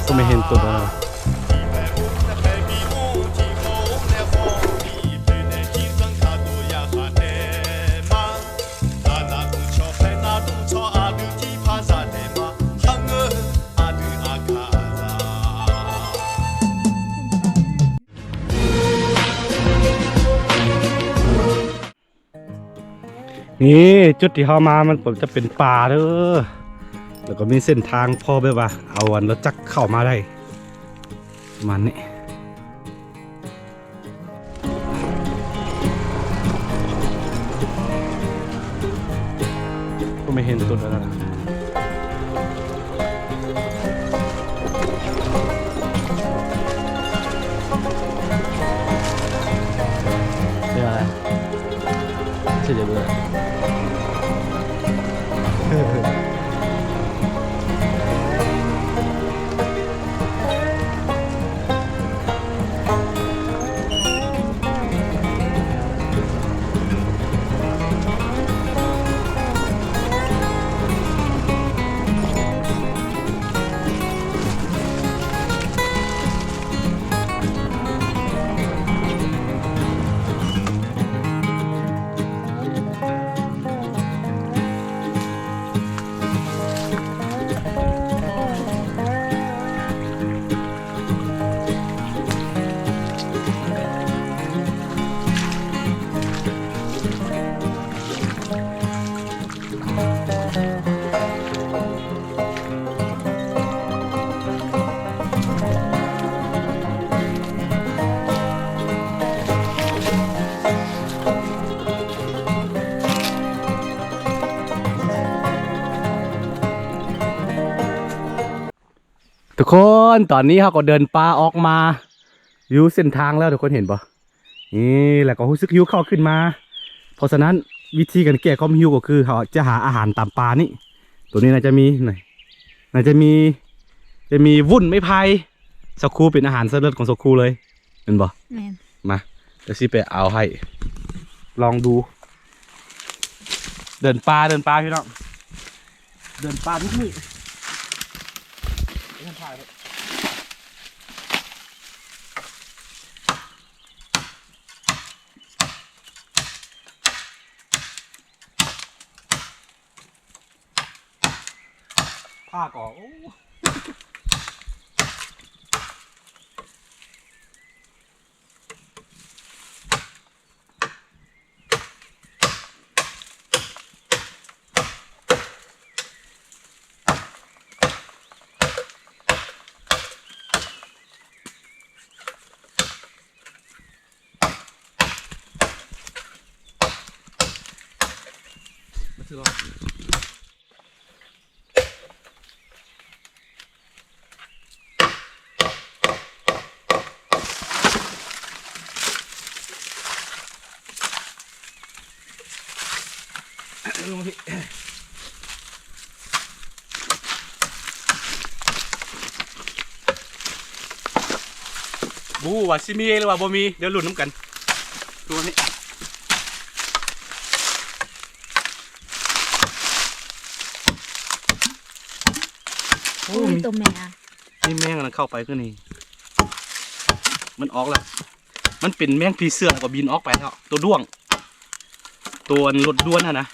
ກໍໄມ່ເຫັນຕົວ. ນີ້ຈຸດທີ່ເຮົາມາ ມັນກໍຈະເປັນປ່າເດີ ແລ້ວກໍມີເສັ້ນທາງພໍແບບວ່າເອົາອັນລົດຈັກເຂົ້າມາໄດ້ ປະມານນີ້. ກໍໄມ່ເຫັນຕົວນັ້ນນະ. ເປັນອະໄລ? ເສຍເລີຍ. ທຸກຄົນ ຕອນນີ້ເຮົາກໍເດີນປ່າອອກມາຢູ່ເສັ້ນທາງແລ້ວ ທຸກຄົນເຫັນບໍ່? ນີ້ ແລ້ວກໍຮູ້ສຶກຫິວເຂົ້າຂຶ້ນມາ. ເພາະສະນັ້ນ ວິທີການແກ້ຄວາມຫິວກໍຄືເຮົາຈະຫາອາຫານຕາມປ່ານີ້. ໂຕນີ້ໜ້າຈະມີ ໜ້າຈະມີ ຈະມີວຸ້ນໄມ້ໄຜ່. ສາວຄູເປັນອາຫານເລີດຂອງສາວຄູເລີຍ ແມ່ນບໍ່? ແມ່ນ. ມາ ດຽວຊິໄປເອົາໃຫ້ ລອງດູ. ເດີນປ່າ ເດີນປ່າພີ່ນ້ອງ ເດີນປ່າທຸກມື້. ຜ້າກໍ ໂອ້ ບໍ່ຮູ້ວ່າຊິມີ ຫຼືວ່າບໍ່ມີ ດຽວລຸ້ນນຳກັນ. ໂອ້ ມີຕົວແມ່ ມີແມງອັນນັ້ນເຂົ້າໄປຄືນີ້ ມັນອອກແລ້ວ. ມັນເປັນແມງຜີເສືອ ແລ້ວກໍບິນອອກໄປແລ້ວ ໂຕດ້ວງ ໂຕອັນລົດດ່ວນຫັ້ນນະ.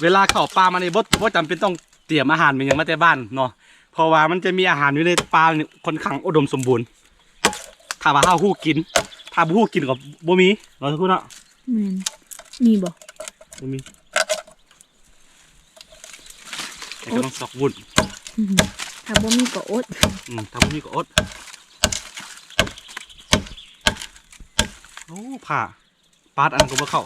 ເວລາເຂົ້າປ່າມານີ້ ບໍ່ ບໍ່ຈຳເປັນຕ້ອງຕຽມອາຫານແມ່ນຫຍັງມາແຕ່ບ້ານເນາະ ເພາະວ່າມັນຈະມີອາຫານຢູ່ໃນປ່ານີ້ຄ່ອນຂ້າງອຸດົມສົມບູນ ຖ້າວ່າເຮົາຮູ້ກິນ ຖ້າບໍ່ຮູ້ກິນກໍບໍ່ມີເນາະ ທຸກຄົນເນາະ. ແມ່ນ. ມີບໍ່? ບໍ່ມີ. ແຕ່ກໍຕ້ອງຊອກວຸ້ນ ອືມ ຖ້າບໍ່ມີກໍອົດ ອືມ ຖ້າບໍ່ມີກໍອົດ. ໂອ້ ຜ້າ ປາດອັນນັ້ນກໍບໍ່ເຂົ້າ.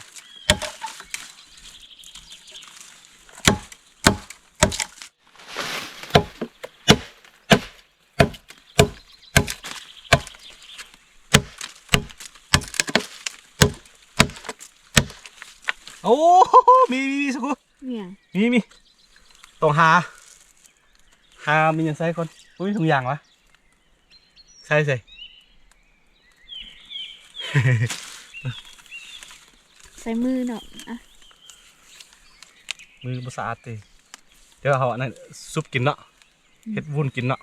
ໂອ້ ມີ ມີ ມີ ສາວຄູ ມີຫຍັງ? ມີ ມີ ຕ້ອງຫາ ຫາມີຫຍັງໃສ່ກ່ອນ. ອຸ້ຍ ທຸງຢາງວະ ໃສ່ ໃສ່ ໃສ່ມືເນາະ. ອ່ະ ມືບໍ່ສະອາດຕິ. ດຽວເຮົາອັນນັ້ນຊຸບກິນເນາະ. ເຮັດວຸ້ນກິນເນາະ.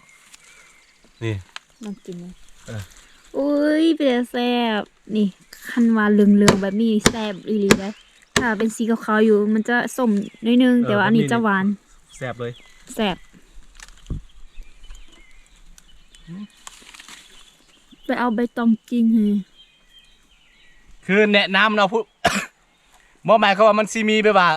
ນີ້ ລອງກິນເບິ່ງ. ເອີ ອຸ້ຍ ເປັນຕາແຊບ. ນີ້ ຄັນວ່າເຫຼືອງໆແບບນີ້ແຊບອີ່ຫຼີເດ້. ຖ້າເປັນສີຂາວໆຢູ່ ມັນຈະສົ້ມໜ້ອຍໜຶ່ງ ເອີ ແຕ່ວ່າອັນນີ້ ແບບນີ້ ຈະຫວານ ແຊບເລີຍ ແຊບ. ອືມ ໄປເອົາໃບຕອງຈິງໃຫ້. ຄືແນະນຳເນາະ ຜູ້ ບໍ່ໝາຍຄວາມວ່າມັນຊິມີແບບວ່າ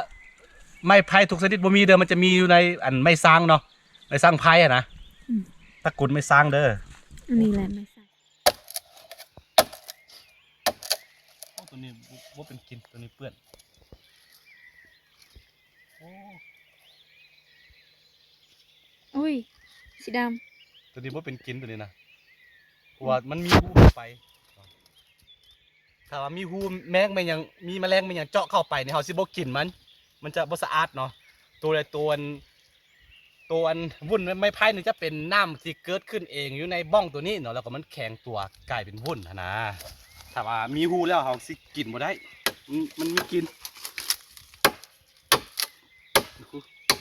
ໄມ້ໄຜ່ທຸກຊະນິດບໍ່ມີເດີ. ມັນຈະມີຢູ່ໃນອັນໄມ້ຊາງເນາະ ໄມ້ຊາງໄຜ່ຫັ້ນນະ. ອືມ ຕະກຸນໄມ້ຊາງເດີ. ອັນນີ້ແຫຼະໄມ້ຊາງ. ໂອ້ ຕົວນີ້ບໍ່ ບໍ່ເປັນກິນ ຕົວນີ້ເປື້ອນ. ໂອ້ ອຸ້ຍ ສີດຳ. ຕົວນີ້ບໍ່ເປັນກິນ ຕົວນີ້ນະ ເພາະວ່າມັນມີຮູເຂົ້າໄປ. ຖ້າວ່າມີຮູແມງແມ່ນຫຍັງ ມີແມະແລງແມ່ນຫຍັງເຈາະເຂົ້າໄປນີ້ ເຮົາຊິບໍ່ກິນມັນ ມັນຈະບໍ່ສະອາດເນາະ. ໂຕໃດ ໂຕອັນ ໂຕອັນວຸ້ນໄມ້ໄຜ່ນີ້ຈະເປັນນ້ຳທີ່ເກີດຂຶ້ນເອງຢູ່ໃນບ່ອງໂຕນີ້ເນາະ ແລ້ວກໍມັນແຂງຕົວກາຍເປັນວຸ້ນຫັ້ນນະ. ຖ້າວ່າມີຮູແລ້ວເຮົາຊິກິນບໍ່ໄດ້ ມັນ ມັນມີກິ່ນ.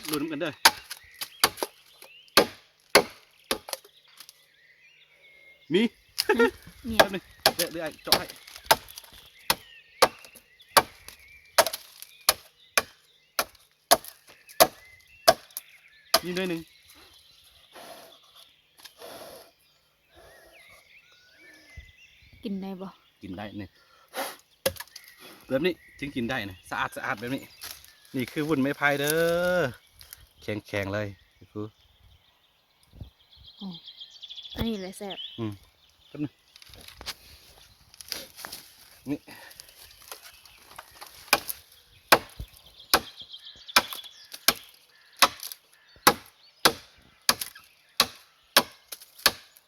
ລຸ້ນນຳກັນເດີ. ມີ ຫຶ ມີຫຍັງ? ແປັບໜຶ່ງ ດຽວ ດຽວອ້າຍເຈາະໃຫ້. ມີໜ້ອຍໜຶ່ງ. ກິນໄດ້ບໍ່? ກິນໄດ້ນີ້ ແບບນີ້ຈຶ່ງກິນໄດ້ນີ້ ສະອາດໆແບບນີ້. ນີ້ຄືວຸ້ນໄມ້ໄຜ່ເດີ ແຂງໆເລີຍ. ອໍ ອັນນີ້ແຫຼະແຊບ. ອືມ ແປັບໜຶ່ງ ນີ້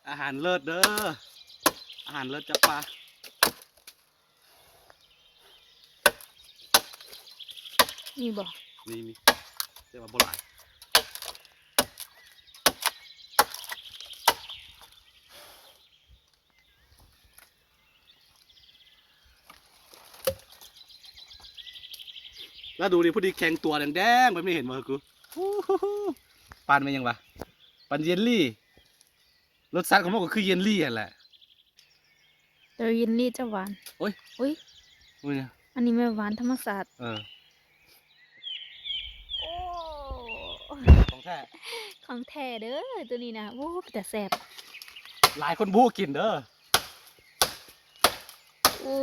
ອາຫານເລີດເດີ ອາຫານເລີດຈາກປ່າ. ມີບໍ່? ມີ ມີ ແຕ່ວ່າບໍ່ຫຼາຍ. ລະດູນີ້ ພໍດີແຂງຕົວແດງໆແບບນີ້ ເຫັນບໍ່? ກູ ປານແມ່ນຫຍັງວະ? ປານເຢນລີ. ລົດຊາດຂອງມັນກໍຄືເຢນລີຫັ້ນແຫຼະ ແຕ່ເຢນລີຈະຫວານ. ໂອ້ຍ ອຸ້ຍ ອຸ້ຍ ອັນນີ້ແມ່ນຫວານທຳມະຊາດ. ເອີ ໂອ້ ຂອງແທ້ ຂອງແທ້ເດີ ໂຕນີ້ນະ. ໂອ້ ເປັນຕາແຊບ ຫຼາຍຄົນບໍ່ກິນເດີ. ໂອ້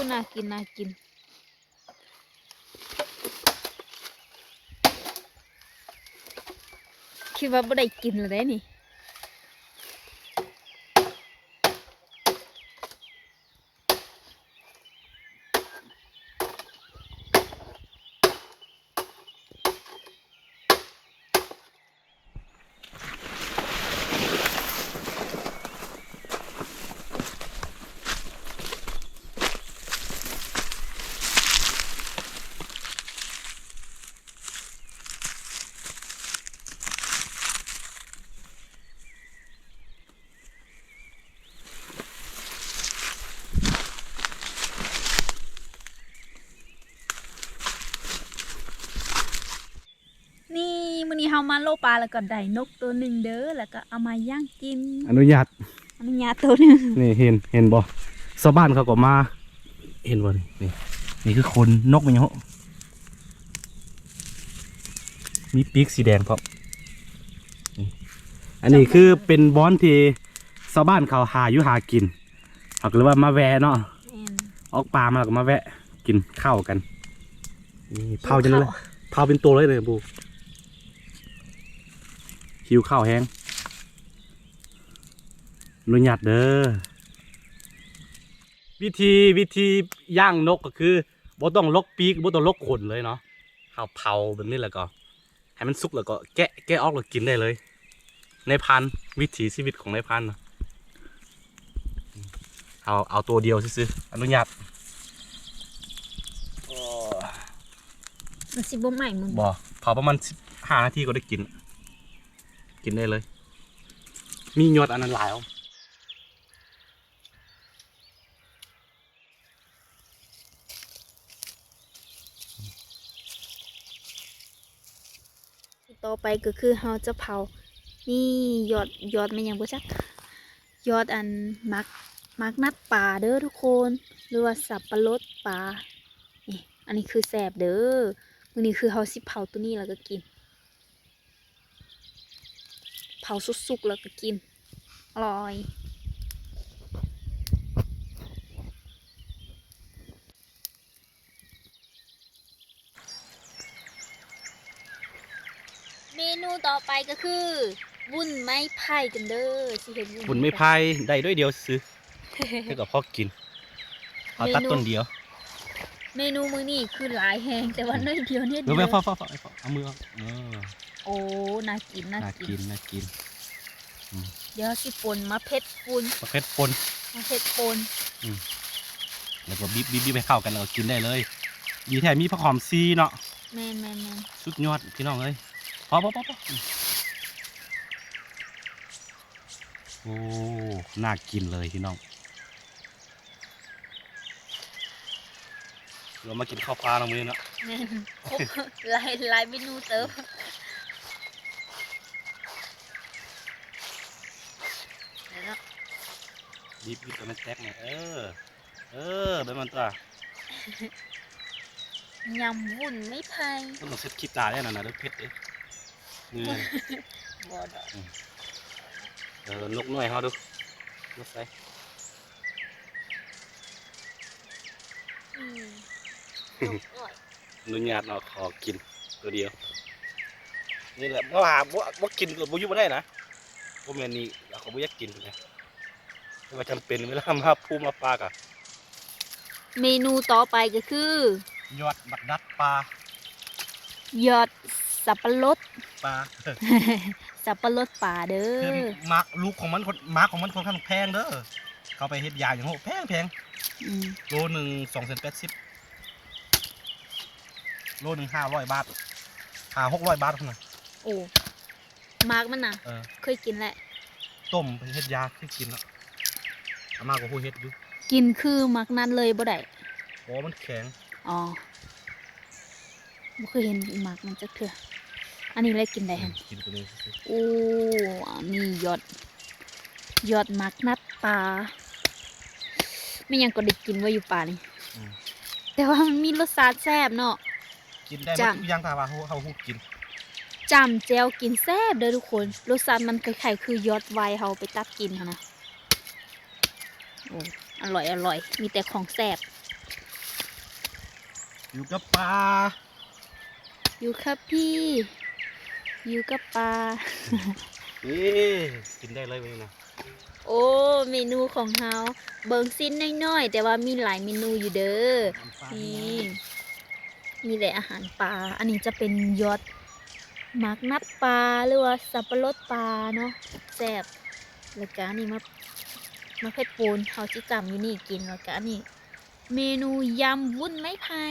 ໜ້າກິນ ໜ້າກິນ. ຄິດວ່າບໍ່ໄດ້ກິນແລ້ວເດ້ນີ້. ນີ້ ມື້ນີ້ເຮົາມາໂລະປາ ແລ້ວກໍໄດ້ນົກໂຕໜຶ່ງເດີ ແລ້ວກໍເອົາມາຍ່າງກິນ. ອະນຸຍາດ ອະນຸຍາດໂຕໜຶ່ງ. ນີ້ເຫັນ ເຫັນບໍ່? ຊາວບ້ານເຂົາກໍມາ ເຫັນບໍ່ນີ້? ນີ້ ນີ້ຄືຂົນນົກແມ່ນຫຍັງ ມີປີກສີແດງພ້ອມ. ນີ້ ອັນນີ້ຄືເປັນບ່ອນທີ່ຊາວບ້ານເຂົາຫາຢູ່ຫາກິນ. ເຮົາກໍເລີຍວ່າມາແວະເນາະ. ແມ່ນ ອອກປ່າມາແລ້ວກໍມາແວະກິນເຂົ້າກັນ. ນີ້ ເຜົາຈັ່ງໃດເລີຍ ເຜົາເປັນໂຕເລີຍເດີ. ຫິວເຂົ້າແຮງ. ອະນຸຍາດເດີ. ວິທີ ວິທີຍ່າງນົກກໍຄືບໍ່ຕ້ອງລົກປີກ ບໍ່ຕ້ອງລົກຂົນເລີຍເນາະ. ເຮົາເຜົາແບບນີ້ແລ້ວກໍ ໃຫ້ມັນສຸກແລ້ວກໍແກະ ແກະອອກແລ້ວກິນໄດ້ເລີຍ. ໃນພານ ວິຖີຊີວິດຂອງນາຍພານນະ. ເຮົາເອົາໂຕດຽວຊື່ໆ ອະນຸຍາດ. ມັນຊິບໍ່ໄໝ້ມຶງ? ບໍ່ ເອົາປະມານສິບຫ້ານາທີກໍໄດ້ກິນ ກິນໄດ້ເລີຍ. ມີຍອດອັນນັ້ນຫຼາຍເອົາ. ຕໍ່ໄປກໍຄືເຮົາຈະເຜົາ ນີ້ ຍອດ ຍອດແມ່ນຫຍັງບໍ່ຈັກ ຍອດອັນໝາກ ໝາກນັດປາເດີທຸກຄົນ ຫຼືວ່າສັບປະລົດປາ. ນີ້ ອັນນີ້ຄືແຊບເດີ. ມື້ນີ້ຄືເຮົາຊິເຜົາໂຕນີ້ແລ້ວກໍກິນ ເຜົາສຸກໆ ແລ້ວກໍກິນ ອະລ່ອຍ. ເມນູຕໍ່ໄປກໍຄື ວຸ້ນໄມ້ໄຜ່ກັນເດີ ຊິເຮັດວຸ້ນ ວຸ້ນໄມ້ໄຜ່ໄດ້ໜ້ອຍດຽວຊື່ ແຕ່ກໍພໍກິນ ເອົາຕັດຕົ້ນດຽວ. ເມນູມື້ນີ້ຄືຫຼາຍແຮງ ແຕ່ວ່າໜ້ອຍດຽວ ເຮັດດຽວ ເອົາມື ເອີ ໂອ້ ໜ້າກິນ ໜ້າກິນ ໜ້າກິນ ໜ້າກິນ. ອືມ ດຽວເຮົາຊິປົ່ນໝາກເຜັດປົ່ນ ໝາກເຜັດປົ່ນ ໝາກເຜັດປົ່ນ. ອືມ ແລ້ວກໍບີບໆໆ ໃຫ້ເຂົ້າກັນ ແລ້ວກໍກິນໄດ້ເລີຍ. ດີແທ້ມີຜັກຫອມຊີເນາະ. ແມ່ນໆໆ ສຸດຍອດພີ່ນ້ອງເອີຍ. ພໍໆໆໆ ອືມ ໂອ້ ໜ້າກິນເລີຍພີ່ນ້ອງ. ເຮົາມາກິນເຂົ້າປ່າເນາະມື້ນີ້ເນາະ. ແມ່ນ ຄົບຫຼາຍ ຫຼາຍເມນູເຕີບ. ແມ່ນເນາະ ບີບໆ ໃຫ້ມັນແຕກແດ່ ເອີ ເອີ ແບບນັ້ນຕົວະ. ຍຳວຸ້ນໄມ້ໄຜ່ ມັນຕ້ອງເຊັດຂີ້ຕາແດ່ນັ້ນນະ ເດີເຜັດເດ້. ນີ້ ບໍ່ດອກ ອືມ ເອີ ນົກນ້ອຍເຮົາດູ ນົກໃສ ອືມ ນົກນ້ອຍ ອະນຸຍາດເນາະ ຂໍກິນໂຕດຽວ. ນີ້ແຫຼະ ບໍ່ຫາ ບໍ່ ບໍ່ກິນກໍບໍ່ຢູ່ບໍ່ໄດ້ນະ. ບໍ່ແມ່ນນີ້ ເຂົາບໍ່ຢາກກິນພຸ້ນນະ ແຕ່ວ່າຈຳເປັນເວລາມາພູມາປ່າກະ. ເມນູຕໍ່ໄປກໍຄື ຍອດໝາກນັດປາ ຍອດສັບປະລົດປາ ສັບປະລົດປາເດີ. ຄືໝາກລູກຂອງມັນ ໝາກຂອງມັນຄ່ອນຂ້າງແພງເດີ. ເຂົາໄປເຮັດຢາຫຍັງໂຫ ແພງໆ. ອືມ ໂລໜຶ່ງສອງແສນແປດສິບ ໂລໜຶ່ງຫ້າຮ້ອຍບາດ ຫ້າຫົກຮ້ອຍບາດພຸ້ນນະ. ໂອ້ ໝາກມັນນະ ເອີ ເຄີຍກິນແຫຼະ ຕົ້ມເຮັດຢາ ເຄີຍກິນແລ້ວ. ອາມ່າກໍຮູ້ເຮັດຢູ່ ກິນຄືໝາກນັ້ນເລີຍບໍ່ໄດ້. ບໍ່ ມັນແຂງ. ອໍ ບໍ່ເຄີຍເຫັນໝາກມັນຈັກເທື່ອ. ອັນນີ້ແຫຼະກິນໄດ້ຫັ້ນ ອືມ ກິນໂຕນີ້ຊື່ໆ. ໂອ້ ອັນນີ້ຍອດ ຍອດໝາກນັດປາ. ແມ່ນຫຍັງກໍໄດ້ກິນບໍ່ຢູ່ປ່ານີ້ ອືມ ແຕ່ວ່າມັນມີລົດຊາດແຊບເນາະ. ກິນໄດ້ໝົດທຸກຢ່າງ ຖ້າວ່າເຮົາ ເຮົາຮູ້ກິນ. ຈ້ຳແຈ່ວກິນແຊບເດີທຸກຄົນ. ລົດຊາດມັນຄ້າຍໆຄືຍອດໄວເຮົາໄປຕັດກິນຫັ້ນນະ. ໂອ້ ອະລ່ອຍ ອະລ່ອຍ ມີແຕ່ຂອງແຊບ. ຢູ່ກັບປ່າ ຢູ່ກັບພີ່ ຢູ່ກັບປ່າ. ເອີ ກິນໄດ້ເລີຍມື້ນີ້ນະ. ໂອ້ ເມນູຂອງເຮົາ ເບິ່ງຊິ້ນນ້ອຍໆ ແຕ່ວ່າມີຫຼາຍເມນູຢູ່ເດີ. ນີ້ ມີແຕ່ອາຫານປ່າ. ອັນນີ້ຈະເປັນຍອດໝາກນັດປາ ຫຼືວ່າສັບປະລົດປາເນາະ ແຊບ. ແລ້ວກະອັນນີ້ໝາກ ໝາກເຜັດປົ່ນ ເຮົາຊິຈ້ຳຢູ່ນີ້ກິນ. ແລ້ວກະອັນນີ້ ເມນູຍຳວຸ້ນໄມ້ໄຜ່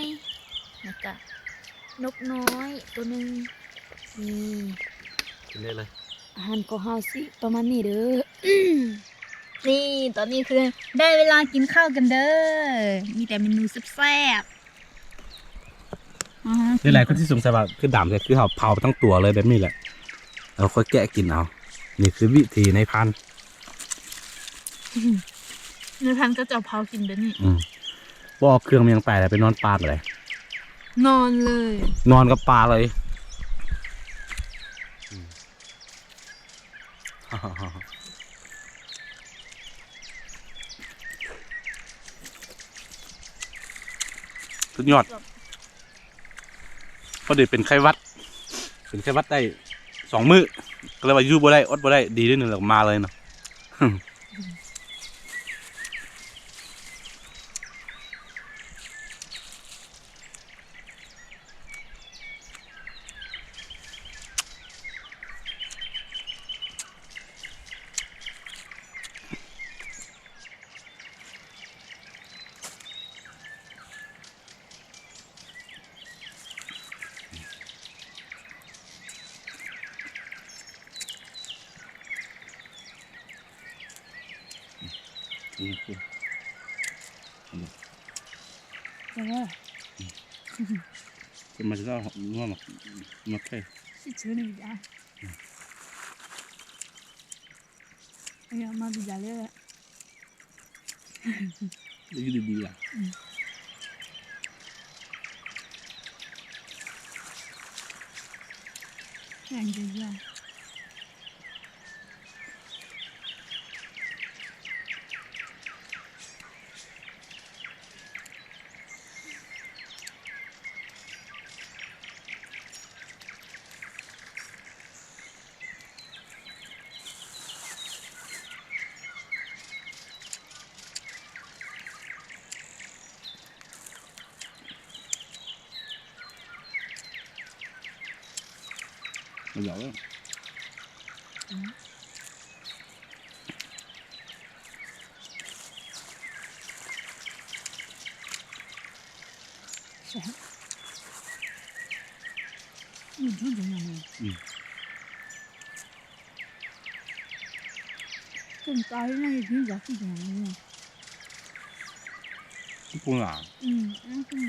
ແລ້ວກະນົກນ້ອຍໂຕໜຶ່ງ. ນີ້ ກິນໄດ້ເລີຍ. ອາຫານຂອງເຮົາຊິປະມານນີ້ເດີ. ນີ້ ຕອນນີ້ຄືໄດ້ເວລາກິນເຂົ້າກັນເດີ. ມີແຕ່ເມນູແຊບໆ. ອືມ ຫຼາຍໆຄົນຊິສົງໄສວ່າຄືດຳແທ້ ຄືເຮົາເຜົາທັງຕົວເລີຍແບບນີ້ແຫຼະ ແລ້ວຄ່ອຍແກະກິນເອົາ. ນີ້ຄືວິທີນາຍພານ. ອືມ ນາຍພານເຂົາເຈົ້າເຜົາກິນແບບນີ້. ອືມ ບໍ່ເອົາເຄື່ອງຫຍັງໄປ ແລ້ວໄປນອນປ່າໄປເລີຍ ນອນເລີຍ ນອນກັບປ່າເລີຍ. ອືມ ສຸດຍອດ. ພໍດີເປັນໄຂ້ຫວັດ ເປັນໄຂ້ຫວັດໄດ້ສອງມື້ ກໍເລີຍວ່າຢູ່ບໍ່ໄດ້ ອົດບໍ່ໄດ້ ດີເດ້ ນີ້ແຫຼະ ມາເລີຍນະ. ເອີ ເປັນມາຊິລາວ ງົວໝາກ ໝາກໄຂ່ ຊິເຊີນອີກອ່ະ ເອີ ມາບິດາເລີຍແຫຼະ. ໄດ້ຢູ່ດີໆ ລະ ອືມ ແມ່ນຢູ່ລະ. ມັນຢາກເລີຍ ອືມ ແຊບ ອືມ ມັນເປັນຫຍັງ ອືມ ຕົ້ນຕາຍໃນທີ່ຢາກກິນຫຍັງນີ້ ປຸງຫຼາ ອືມ ອືມ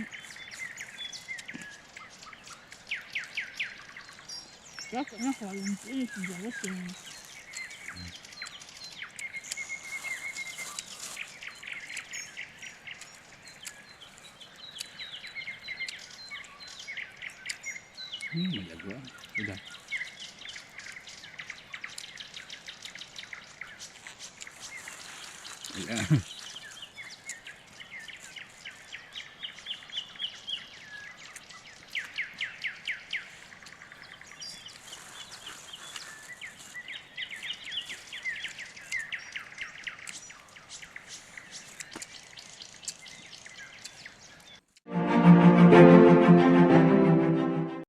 ແລ້ວກໍມາຂໍລົງທີ່ກິນຢາກກິນ ອືມ ມັນຢາກເຫຼືອ ເປັນໃດ ເອີ.